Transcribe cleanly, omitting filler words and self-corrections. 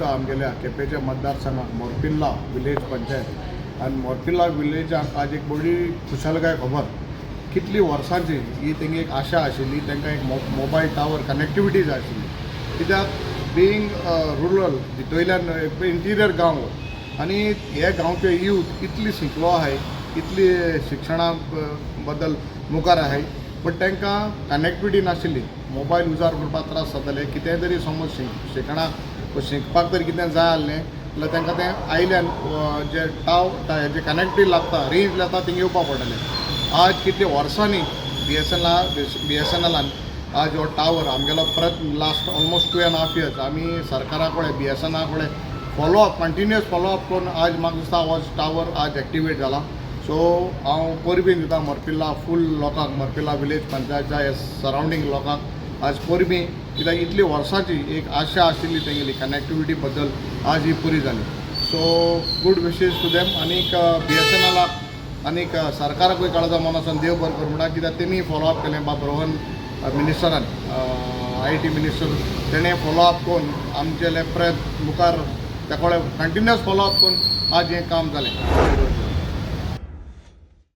दिसता आमगेल्या केपेंच्या मतदारसंघाक मोरपिर्ला विलेज पंचायत आनी मोरपिर्ला विलेजाक आज एक बरी खुशालकाय खबर. कितली वर्सांची ही तेंगी एक आशा आशिल्ली, तांकां एक मोबायल टावर कनेक्टिविटी जाय आशिल्ली, कित्याक बिंग रुरल भितरल्यान इंटिरियर गांव आनी हे गांवचे यूथ इतली शिकलो आहाय, इतली शिक्षणा बद्दल मुखार आहाय, बट तांकां कनेक्टिविटी नाशिल्ली. मोबायल उजार करपाक त्रास जाताले. कितेंय तरी समज शिकणाक शिकपाक तरी कितें जाय आसलें जाल्यार तांकां तें आयल्यान जे टाव जे कनेक्टिविटी लागता, रेंज लागता, थिंग येवपाक पडटालें. आज कितले वर्सांनी बीएसएनएलान आज हो टावर आमगेलो परत last almost 2.5 years आमी सरकारा कडेन, बीएसएनएला कडेन फॉलोअप, कंटिन्युअस फॉलोअप करून आज म्हाका दिसता हो टावर आज एक्टिवेट जाला. सो हांव परबीं दिता मोरपिर्ला फूल लोकांक, मोरपिर्ला विलेज पंचायतच्या सरावंडींग लोकांक आज परबीं, कित्याक इतली वर्सांची एक आशा आशिल्ली तेंगेली कनेक्टिविटी बद्दल, आज ही पुरी जाली. So good wishes to them. आनीक बीएसएनएलाक आनीक सरकाराकूय काळजा मनासून देव बरें करूं म्हणटा, कित्याक तेमी फॉलोअप केलें. बाब रोहन मिनिस्टरान, IT minister, तेणें फॉलोअप करून आमचेले प्रयत्न मुखार तेकोळे कंटिन्युअस फॉलोअप करून आज हें काम जालें.